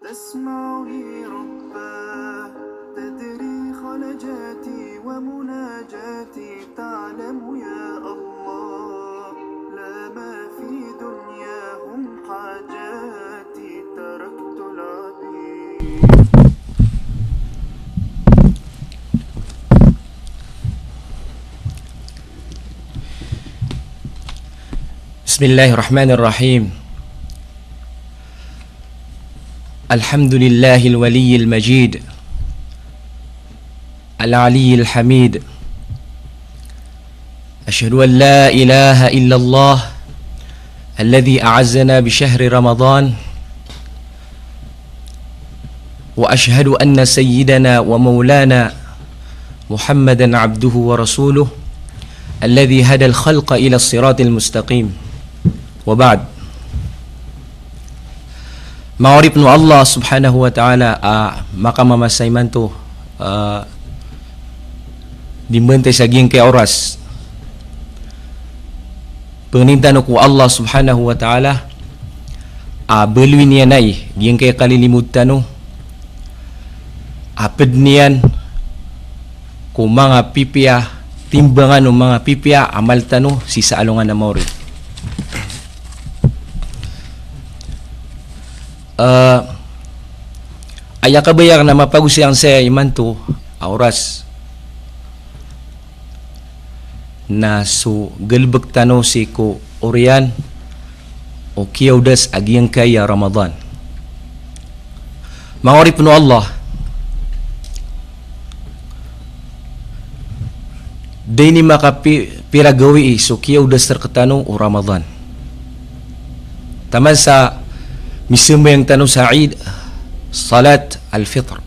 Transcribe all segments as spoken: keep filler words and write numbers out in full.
أسمع ربا تدري خلجاتي ومناجاتي تعلم يا الله لا ما في دنياهم حاجاتي تركت العبيد. بسم الله الرحمن الرحيم. الحمد لله الولي المجيد العلي الحميد. أشهد أن لا إله إلا الله الذي أعزنا بشهر رمضان، وأشهد أن سيدنا ومولانا محمدا عبده ورسوله الذي هدى الخلق إلى الصراط المستقيم. Wa ba'd. Manga oripn o Allah subhanahu wa ta'ala, a, makamamasa imanto, a, di mbantay sa giyangkai a oras. Pangnin tano ko Allah subhanahu wa ta'ala a baloyin iyan ai giyangkai a kalilimod tano, a pd niyan ko manga pipiya, timbangan o manga pipiya a amal tano sii sa alongan a maori. Eh, aya kabaya akn a mapagosay angkaya imanto a oras na so galbk tano sii ko oriyan o kiyaodas a giyangkai a Ramadan. Manga oripn o Allah, da ini makapi-, pira gawii so kiyaodas rktano o Ramadan. Taman sa misambayang tano sa Eid, Salat al-Fitr.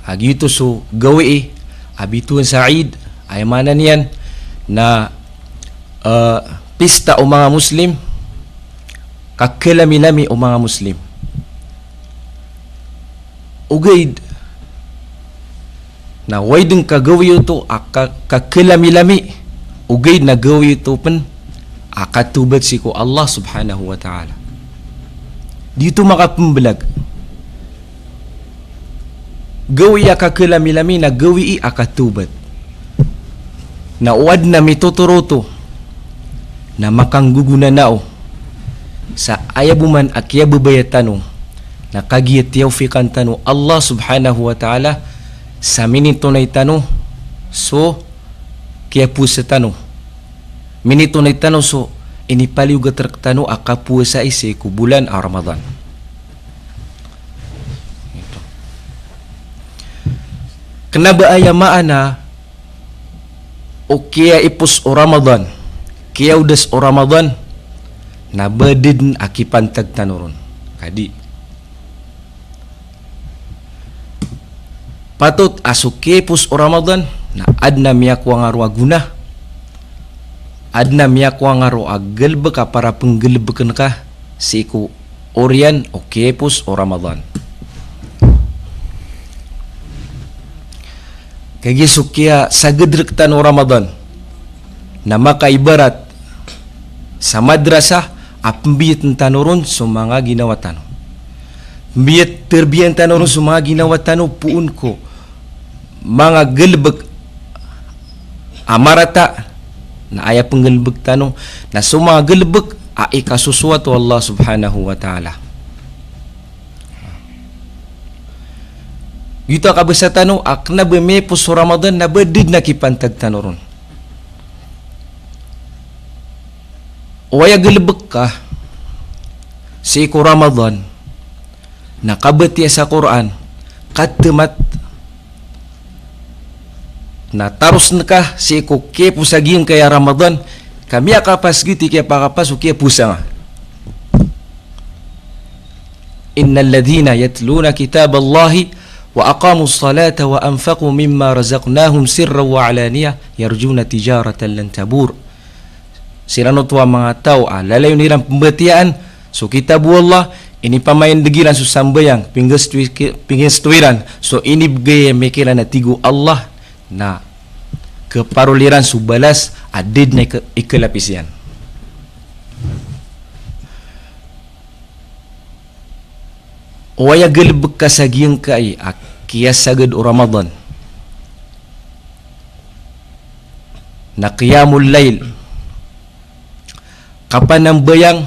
A giyoto so gawii a bitowan sa Eid, aya maana niyan na, eh, pista o manga Muslim, kakhalamilami o manga Muslim. Ogaid na way dn ka gawii oto a ka-, kakhalamilami, ogaid na gawii oto pn a katawbat sii ko Allah subhanahu wa ta'ala. Di oto makapmblag. Gawii a kakhalamilami na gawii a katawbat. Na o adn a mitotoro oto na makanggogonanao sa aya bo man a kiyababaya tano, na kagiya tiyawfiqan tano o Allah subhanahu wa ta'ala sa minitonay tano so kiyapowasa tano. Minitonay tano so inipaliyogat rktano a kapowasai sii ko bolan a Ramadan. Kna ba aya maana o kiyaipos o Ramadan, kiyaodas o Ramadan, na ba da dn a kipantag tano ron. Ka di. Patot a so kiyaipos o Ramadan na adn a miyakowa ngaro a gona, adn a miyakowa ngaro a galbk a para pnggalbkn ka sii ko oriyan o kiyaipos o Ramadan. Kagiya so kiyasagad rktano o Ramadan na makaibarat sa madrasa a pmbiyatn tano ron so manga ginawa tano. Pmbiyat, tarbiyahan tano ron so manga ginawa tano poon ko manga galbk a marata, na aya pnggalbk tano na so manga galbk a ikasosoat o Allah subhanahu wa ta'ala. Giyoto a kabasa tano a kna ba miyaipos so Ramadan na ba da dn a kipantag tano ron. O aya galbk ka sii ko Ramadan na kabatiya sa Qur'an, katamat, na tarosn ka sii ko kiyaipos a giyangkaya Ramadan, ka miyakapas giyoto i kiyapakapas o kiyapowasa nga. إن الذين يتلون كتاب الله وأقاموا الصلاة وأنفقوا مما رزقناهم سرا وعلانية يرجون تجارة لن تبور. Siran oto a manga taw a lalayon iran pmbatiyaan so kitab o Allah, inipamaindg iran so sambayang, pinggasto-, pinggasto iran so inibgay ami kiran a tig o Allah, na khaparol iran so balas a da dn a ika-, ikalapis iyan. O aya galebek ka sa giyangkai a kiyasagad o Ramadan na qiyamul layl, kapanambayang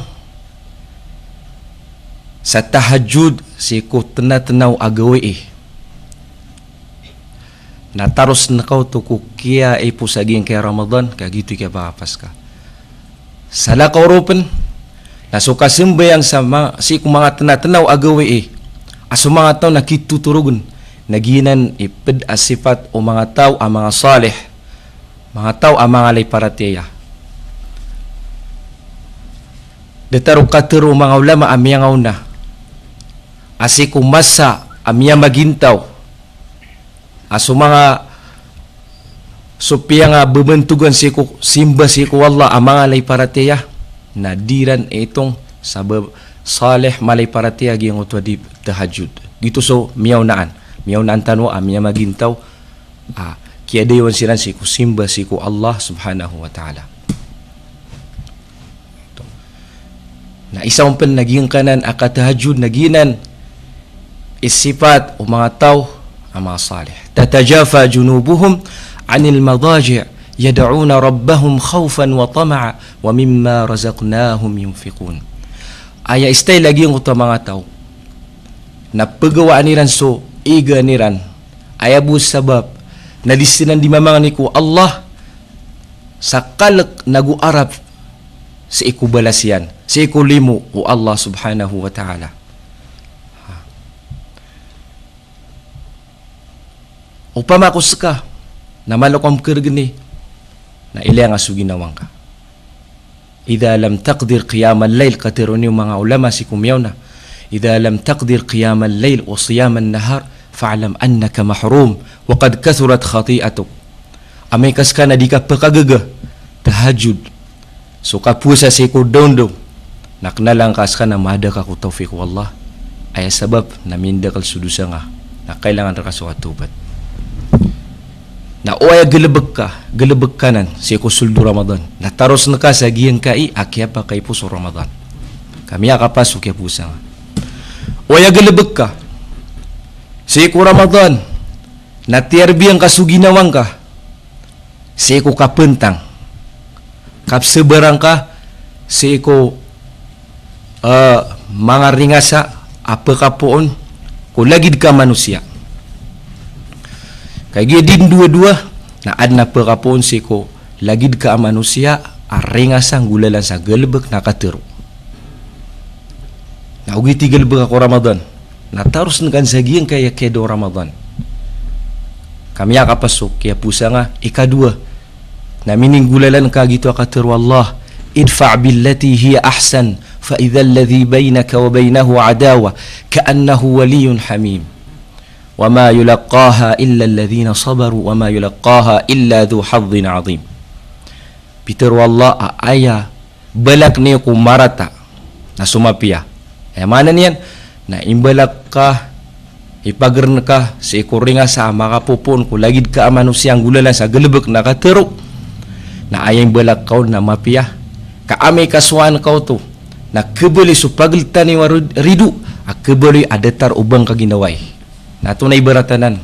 sa tahajjud sii ko tnatnaw a gawii. Na tarosn ka oto ko kiyaiposa giyangkai a Ramadan, ka giyoto i kiyapakapas ka. Salakaw roo pen, na so kasambayang sa ma-, sii ko manga tnatnaw a gawii, a so manga taw na kitotorogn, na giyanan i pd a sipat o manga taw a manga salih, manga taw a manga lay paratiyaya. Datar o katharo o manga ulama a miyangaona, a sii ko masa a miyamagintaw, a so manga, so piyangabbantogan sii ko simba sii ko Allah a manga lay paratiyaya, na di iran itong sa ba-, salih, malay paratiyaya giyangkoto a di tahajjud. Giyoto so miyaonaan. Miyaonaan tano a miyamagintaw a kiyadayawan siran sii ko simba sii ko Allah subhanahu wa ta'ala. Na isa on pen na giyangkanan a katahajjud na giyanan i sipat o manga taw a manga salih. Tatajafa junubuhum anil madaji' yad'una rabbahum khawfan wa tama'a wa mimma razaqnahum yunfiqun. Aya style a giyangkoto a manga taw na pagawaan iran so iga niran, aya bo sabap na di siran di mamangni ko Allah sa kalek nago arap sii ko balas iyan, sii ko limo o Allah subhanahu wa ta'ala. Opama ko ska na malo ka mkergni, na ilaya nga so ginawa ngka. Idha lam taqdir qiyamal layl, katharo niyo manga ulama sii ko miyaona. Idha lam taqdir qiyamal layl wa siyaman nahar, fa'lam annaka mahrum, wa qad kathurat khati'atuk. Amay ka ska na di ka pkagaga tahajjud, so kapowasa sii ko dawndaw, na kna lang ka ska na mada ka ko tawfiq o Allah. Aya sabap na mindakl so dosa nga, na kailangan rka so katawbat. Na o aya galebek ka, galebek ka nan sii ko sold o Ramadan, na tarosn ka sa giyangkai a kiyapakaiposa o Ramadan, ka miyakapas so kiyapowasa nga. O aya galebek ka sii ko Ramadan, na tiyarbiya ngka so ginawa ngka sii ko kapntang, kapsabaran ka sii ko, eh, manga ringasa a pkapoon ko lagid ka a manosiya. Ka giya di ndowadowa, na adn a pkapoon sii ko lagid ka a manosiya a ringasa nggolalan sa galebek na katharo. Na ogaid i galebek ka ko Ramadan, na tarosn ka sa giyangkai a kiyada o Ramadan, ka miyakapas so kiyapowasa nga. Ikadowa, na mininggolalan ka giyoto a katharo o Allah, idfa' billati hiya ahsan, fa idha alladhi baynaka wa baynahu adawah ka'annahu waliyyun hamim. Wa ma yulaqqaha illa alladhina sabaru wa ma yulaqqaha illa dhu hadhin adhim. Pitharo o Allah a aya balak niyo ko marata na so mapiya. Aya maana niyan na imbalak ka, ipagrn ka sii ko ringasa a makapopoon ko lagid ka a manosiya nggolalan sa galebek na katharo, na aya imbalak ka on na mapiya. Ka amay ka sowaan ka oto, na khabaloy so pagltan iyo a rid-, rido, a khabaloy a datar o ba ngka ginawai. Na antonaa i ibarat anan?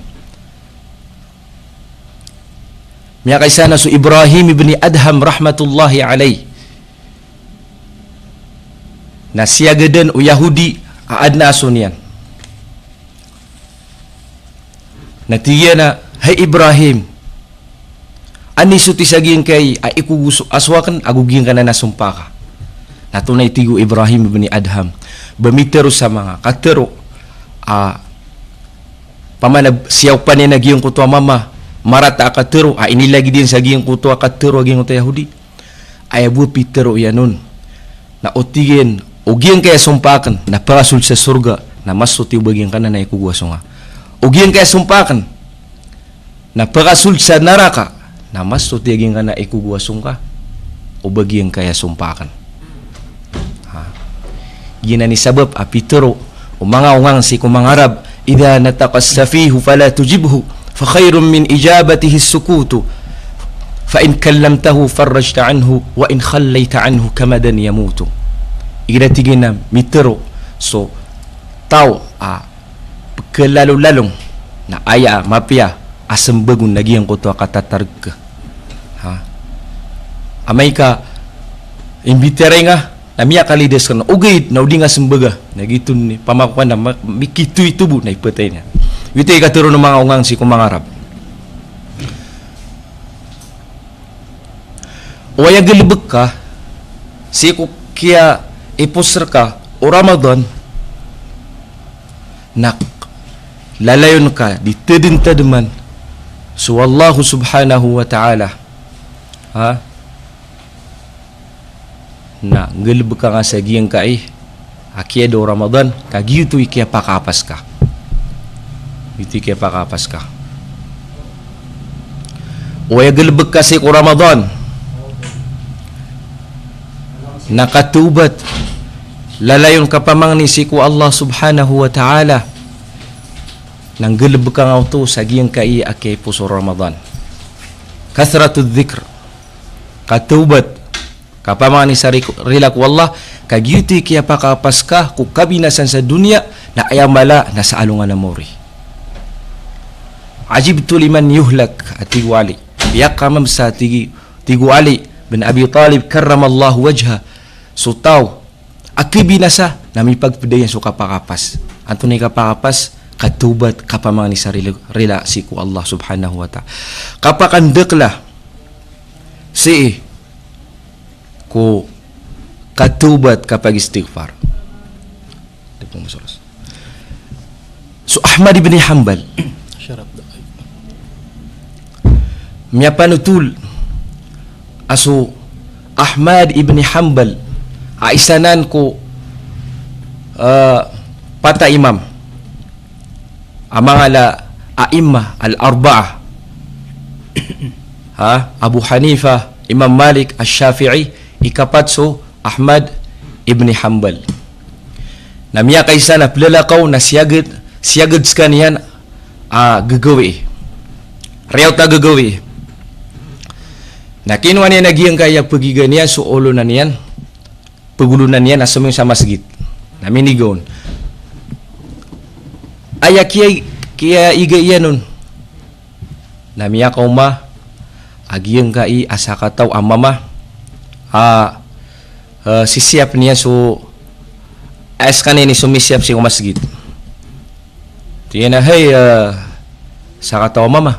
Miyakaisa na so Ibrahim ibn Adham rahmatullahi alayh. Na siyagadan o Yahudi a adn a aso niyan. Na tig iyan a, "Hay Ibrahim, anisotis a giyangkai a ikogo so aso akn ago giyangkanan a sompa ka?" Na antonaa i tig o Ibrahim ibn Adham? Ba mitharo sa manga katharo a pamana siyaopan iyan a giyangkoto a mama marata a katharo a inilagid iyan sa giyangkoto a katharo a giyangkoto a Yahudi. Aya bo a pitharo iyan on na o tig iyan, o giyangkai a sompa akn na pakasold sa sorga, na mas soti o ba giyangkanan a ikogo a aso nga. O giyangkai a sompa akn na pakasold sa naraka, na mas soti a giyangkanan a ikogo a aso ngka o ba giyangkai a sompa akn. Ha. Giyanan i sabap a pitharo o manga ongang sii ko manga Arab, "Idha nataqa as-safihu fala tujibhu, fa khayrun min ijabatihi as-sukutu, fa in kallamtahu farrajta anhu, wa in khallayta anhu kamadan yamutu." Igira tig iyan a mitharo so taw a pkhalalolalong na aya mapiya a smbag on na giyangkoto a katatarg ka. Ha? Amay ka imbitiyarai nga na miyakalidas ka na ogaid na o di nga smbaga na giyoto i pamakowan na ma-, mikitoitobo na ipatay niyan. Giyoto i katharo o manga onga sii ko manga Arab. O aya galbk ka sii ko kiyaipos rka o Ramadan, na lalayon ka di tadmtadman so Allah subhanahu wa ta'ala. Ha? Na nggalbka nga sa giyangkai a kiyada o Ramadan, ka giyoto i kiyapakaapas ka. Giyoto i kiyapakaapas ka. O aya galbk ka sii ko Ramadan na katawbat, lalayon ka pamangni sii ko Allah subhanahu wa ta'ala, na nggalbka nga oto sa giyangkai a kiyaipos o Ramadan. Kathratu dhikr, katawbat, kapamangni sa ri-, rila ko Allah, ka giyoto i kiyapakaapas ka ko kabinasan sa doniya, na aya mala na sa alongan a maori. Ajibtu liman yuhlak, a tig o Ali. Piyakamamsa, tig, tig o Ali bin Abi Talib karramallahu wajhah, so taw a kabinasa na mipagpda iyan so kapakaapas. Antonaa i kapakaapas? Katawbat, kapamangni sa rila, rila sii ko Allah subhanahu wa ta'ala. Kapakandakla sii ko katawbat, kapagistighfar. So Ahmad ibn Hanbal, miyapanotol a so Ahmad ibn Hanbal a isa nan ko, eh, pat a imam a manga a'imma al-arba'a. Ha? Abu Hanifa, Imam Malik, Ash-Shafi'i, ikapat so Ahmad ibn Hanbal. Na miyakaisa na plalakaw na siyagad, siyagad skaniyan a gagawii. Riyaot a gagawii. Na kinowa niyan a giyangkaya pagiga niyan so olonan iyan, pagolonan iyan a somiyong sa masgit. Na miniga on. Aya kiya, kiyaiga iyan on na miyakaoma a giyangkai a sakataw a mama a, eh, sisiyap niyan so, a skaniyan i somisiyap sii ko masgit. Tig iyan a, "Hay, eh, sakataw a mama,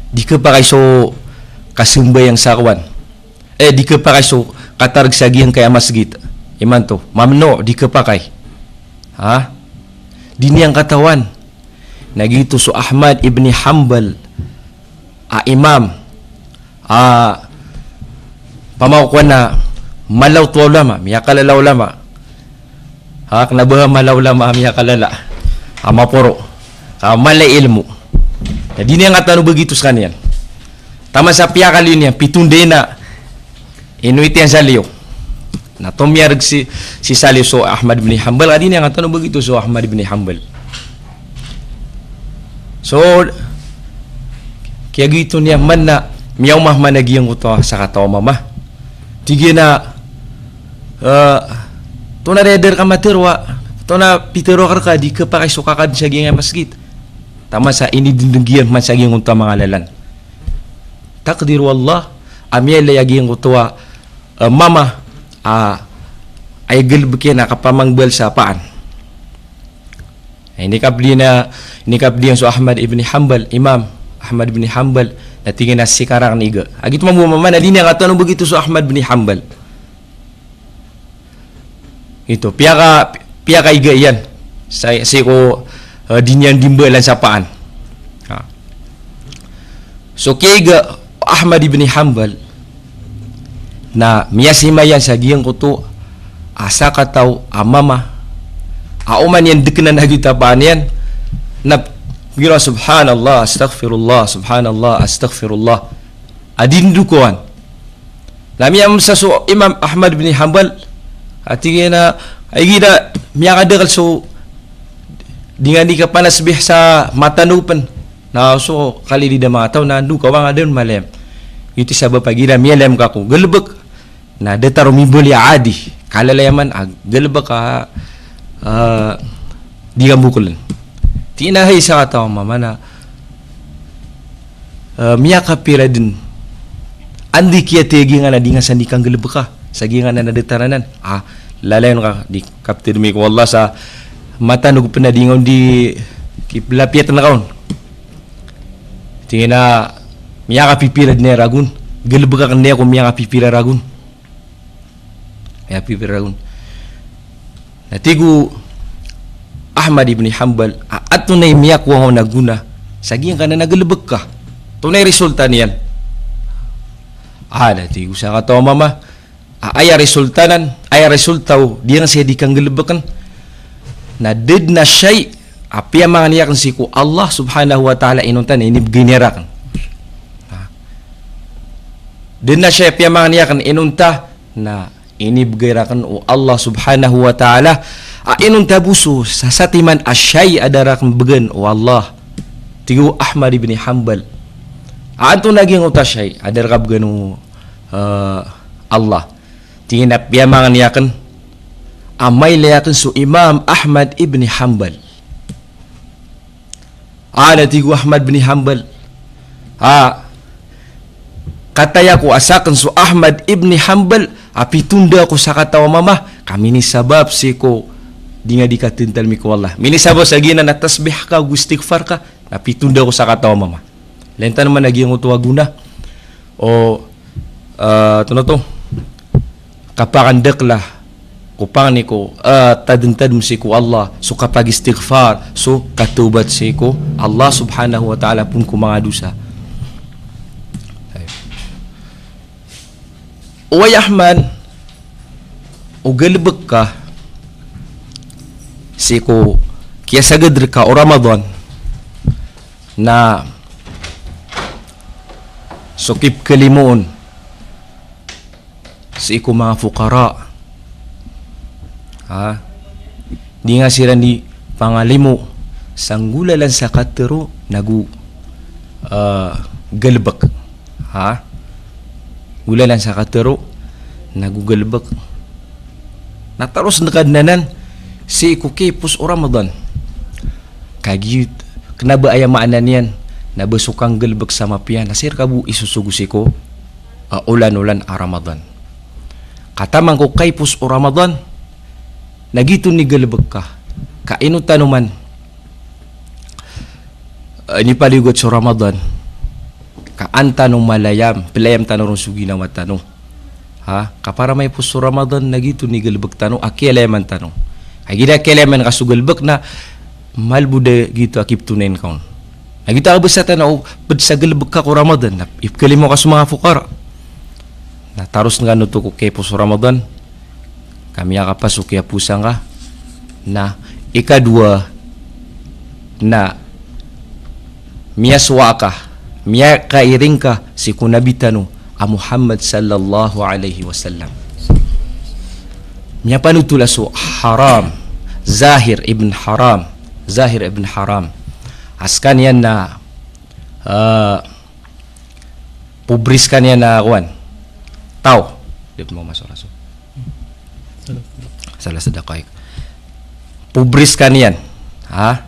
di khapakay so kasambayang sa kowan. Eh, di khapakay so katarg sa giyangkaya masgit imanto. Mamnu', di khapakay." Ha? Di niyan katawan na giyoto so Ahmad ibn Hanbal a imam a pamakowan a mala oto a ulama, miyakalala a ulama. Ha, kna ba mala a ulama a miyakalala a maporo, ka mala i ilmo. Na di niyan katawan o ba giyoto skaniyan. Taman sa piyakaliyo niyan, pito ndai na inoit iyan sa liyo. Na tomiyarg si, si sa liyo so Ahmad bin Hanbal, ka di niyan katawan o ba giyoto so Ahmad bin Hanbal. So, kiyagiyoto niyan man na miyaoma man a giyangkoto a sakataw a mama. Tig iyan a, eh, "Antonaa i da rka matharo a, antonaa i pitharo akn rka a di khapakay so kakadn sa giyangkaya masgit?" Taman sa inidndg iyan man sa giyangkoto a manga lalan. Takdir o Allah a miyailay a giyangkoto a, eh, mama a, a aya galbk iyan a kapamangbal sa paan. Inikapd iyan a, inikapd iyan so Ahmad ibn Hanbal, Imam Ahmad ibn Hanbal, na tig iyan a sii ka rakn iga. A giyoto mambo a mama na di niyan katawan o ba giyoto so Ahmad ibn Hanbal. Ito, piyaka, piyakaiga iyan sa, sii ko, eh, di niyan dimbalan sa paan. Ha. So kiyaiga o Ahmad ibn Hanbal na miyasima iyan sa giyangkoto a sakataw a mama a oman iyan dknan a giyoto a paan iyan na pgiraw, "Subhanallah, astaghfirullah, subhanallah, astaghfirullah." A di ndn kowan. Na miyamsa so Imam Ahmad bin Hanbal, a tig iyan a, ay gida, miyakadakl so di nga di kapanasbih sa matano pn. Na so kali di da manga taw na ndo ka wanga dn malayam. Iti sabap a gida miyalayam ka ko galbk. Na datar o mimbali a adi. Kalalayaman a galebek a, ah, di ngka mbokeln. Tig iyan a hay sakataw a mama na, ah, miyakapira den. Anda i kiyathay a giyangkanan a di ngka san di kanggalebeka sa giyangkanan a datar anan. Ah, lalayon ka, di kaptid mi ko Allah sa matanog pen a di ngka on di kiplapiyat na kaon. Tig iyan a miyakapipira den a ragon. Galebek aken den ako miyakapipira ragon. Miyakapipira ragon. Na tig o Ahmad ibn Hanbal, a, antonaa i miyakowa ngka on a gona sa giyangkanan a galebek ka? Antonaa i resulta niyan? A, na tig o sakataw a mama, a, aya resulta nan, aya resulta o di ngka saya di kanggalebeken, na da den a shay a piyamangan iyan aken sii ko Allah subhanahu wa ta'ala inonta na inibegay niyan raken. Ha? Da den a shay a piyamangan iyan aken inonta na inibegay raken o Allah subhanahu wa ta'ala. A inonta bo so sasatiman a shay a da raken begen o Allah. Tig o Ahmad ibn Hanbal, a antonaa giyangkoto a shay a da reka begen o, eh, Allah? Tig iyan a piyamangan iyan aken a mailay aken so Imam Ahmad ibn Hanbal. A, na tig o Ahmad bin Hanbal, a, kataya ko a saken so Ahmad ibn Hanbal a pitonda ko sakataw a mama ka minisabap sii ko di nga di katentalmi ko Allah. Minisabap sa giyanan a tasbih ka ago istighfar ka, na pitonda ko sakataw a mama. Lenta naman a giyangkoto a gona o, eh, tonoto, kapakandakla ko pangni ko, eh, tadentadem sii ko Allah, so kapagistighfar, so katawbat sii ko Allah subhanahu wa ta'ala pon ko manga dosa. Oway Ahmad, o galebek ka sii ko kiyasagad reka o Ramadan, na so kipkalimoon sii ko manga fuqara. Ha? Di nga siran di pangalimo sa nggolalan sa katero nago, eh, galebek. Ha? Nggolalan sa katero nago galebek. Na taros den ka den anan sii ko kipos o Ramadan. Kagiya kena ba aya maana niyan na ba so kanggalebek sa mapiya na sii reka bo isosogo sii ko, ah, olan-olan a Ramadan. Ka taman ko kaipos o Ramadan na giyoto i galebek ka. Ka ino tano man, ah, inipaliyogat so Ramadan ka an tano malayam, pelayam tano ron so ginawa tano. Ha, ka para maipos so Ramadan na giyoto i galebek tano a kiyalayaman tano. Ka igira kiyalayaman ka so galebek na malbod a giyoto a kiptonayn ka on. Na giyoto a kabasa tano a ped sa galebek ka ko Ramadan na ipkalimo ka so manga fuqara. Na taros nga noto ko kipos so Ramadan ka miyakapas so kiyaposa nga. Na ikadowa na miyasowa ka, miyakairing ka sii ko Nabi tano a Muhammad sallallahu alaihi wasallam. Miyapanotol a so Haram, Zahir ibn Haram, Zahir ibn Haram. A sekaniyan na, eh, pobri sekaniyan a kowan. Taw. Di pon mamaso raso. Salah sadaqaik. Pobri sekaniyan. Ha?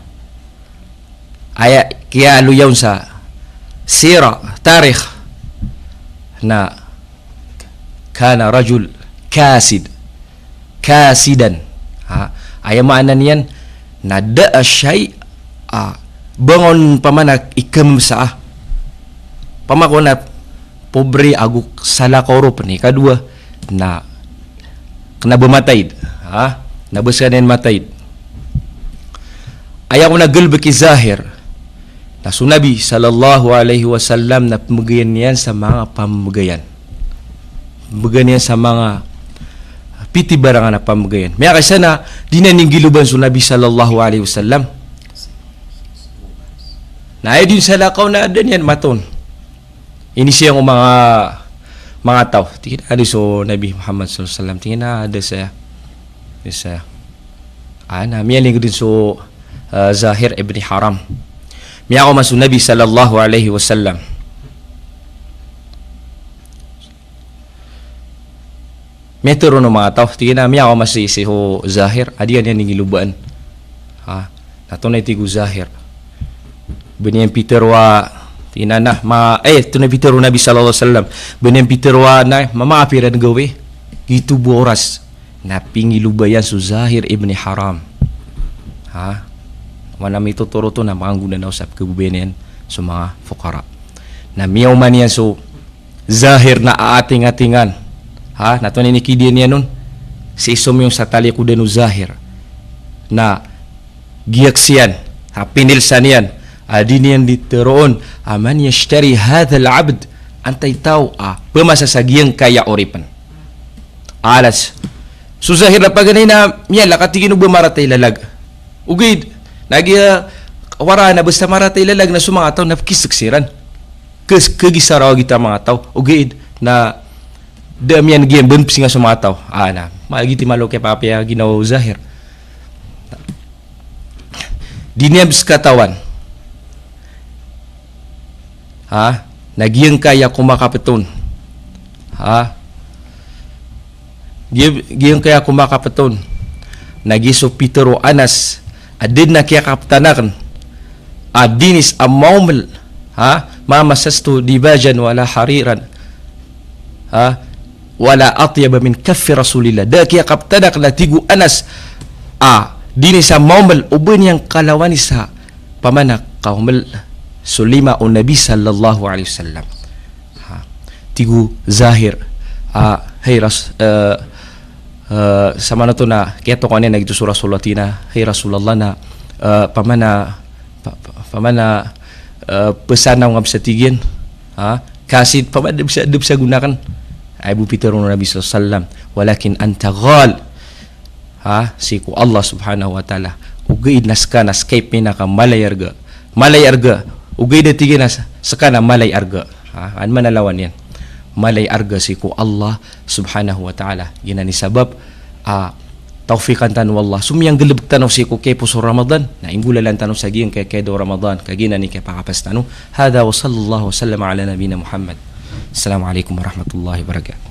Aya kiyaaloya on sa sira, tarikh na kana rajul kasid. Kasidan. Ha, aya maana niyan na da a shay a ba nga on pamana ikemsa a. Pama ko na pobri ago salakaw ron pen ikadowa na kena ba mataid. Ha, na ba sekaniyan mataid. Aya ko na galebek i Zahir. Na so Nabi sallallahu alaihi wasallam na pemegayan iyan sa manga pamegayan. Pemegayan iyan sa manga pitibarangan a pamegayan. Miyakaisa na di niyan inggiloban so Nabi sallallahu alaihi wasallam. Na aya di on salakaw na da niyan maton. Inisiyang o manga, manga taw. Tig iyan a da so Nabi Muhammad sallallahu alaihi wasallam. Tig iyan a da saya. Da saya. Ana, miyalinggo den so, ah, Zahir ibn Haram. Miyakowa man so Nabi sallallahu alaihi wasallam. Aya tharoon o manga taw, tig iyan a miyakaoma sii so Zahir, a di niyan ingilobaan. Ha? Na antonaa i tig o Zahir? Ba niyan pitharo a, tig iyan a, ma, eh, antonaa i pitharo o Nabi sallallahu alaihi wasallam? Ba niyan pitharo a, na, mama, apiran gawii? Giyoto bo a oras na pingiloba iyan so Zahir ibn Haram. Ha? Oway, na mitotoro oto na manggonanaw sa pkhababayaan iyan so manga fuqara. Na miyaoma niyan so Zahir na aating-atingan. Ha? Na antonaa i inikidiya niyan on? Sii somiyong sa talikodan o Zahir na giyaksiyan, ha, pinilsan iyan, a di niyan di tharoon a, "Man yashtari hadhal abd?" Antaa i taw a phamasa sa giyangkaya oripn? Alas. So Zahir na paganay na miyalak a tig iyan o ba marata i lalag. Ogaid na giya waraan a basta marata i lalag na so manga taw na pkhisaksiran. Khagiya sa raw a giyoto a manga taw, ogaid na da a miyan giyan bnpsinga so manga taw. A, na, ma, giyoto i malo kiyapakapiyaginawa o Zahir. Di niyan bs katawan. Ha? Na giyangkaya komakapton. Ha? Giya, giyangkaya komakapton na giya so pitharo o Anas a da dn a kiyakaptan akn a dinis a maoml, ha, ma massastu dibajan wala hariran, ha, wala atyaba min kaffi Rasulillah. Da a kiyakaptan akn, a tig o Anas, a dinis a maoml o ba niyan kalawani sa pamana kaoml so lima o Nabi sallallahu alaihi wasallam. Ha, tig o Zahir a, hay Ras-, eh, eh, samanoto na kiyatokawan iyan a giyoto so Rasulullah, tig iyan a, hay Rasulullah, na, eh, pamana, pa-, pa-, pamana, eh, psanaw nga bs, tig iyan, ha, kasi pamana da bs, da bs a gona akn. Aya bo pitharo o Nabi sallallahu alaihi wasallam, "Walakin anta ghal." Ha, sii ko Allah subhanahu wa ta'ala. Ogaid na ska na ska i pinakamalay a arga. Malay a arga. Ogaid a tig iyan a ska na malay a arga. Ha, an mana lawan iyan. Malay a arga sii ko Allah subhanahu wa ta'ala. Giyanan i sabap a tawfiqan tano o Allah. So miyanggalbk tano sii ko kiyapos o Ramadan na inggolalan tano sa giyangkaya kiyada o Ramadan. Ka giyanan i kiyapakapas tano. Hadha wa sallallahu wa sallam ala nabiyyina Muhammad. Assalamu alaikum warahmatullahi wabarakatuh.